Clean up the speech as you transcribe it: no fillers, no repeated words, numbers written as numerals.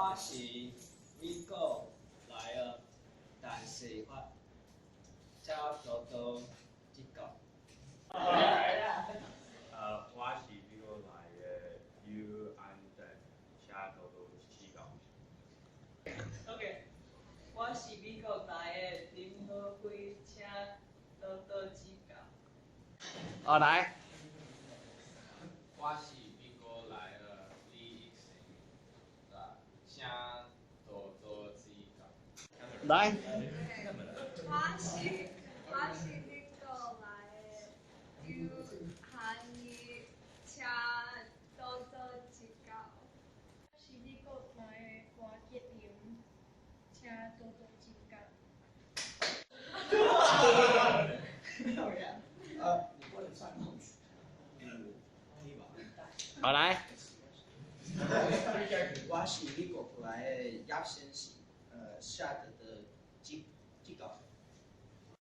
我是美國來的陳世發，請多多指教。我是美國來的劉安德，請多多指教。 OK，我是美國來的林和輝，請多多指教。哦，來。我是美國來的李益成，請多多指教。來。我是美國來的劉漢義，請多多指教。我是美國來的郭吉林，請多多指教。沒有人。你不能算帽子。好，來。我是美國來的葉先生，請多多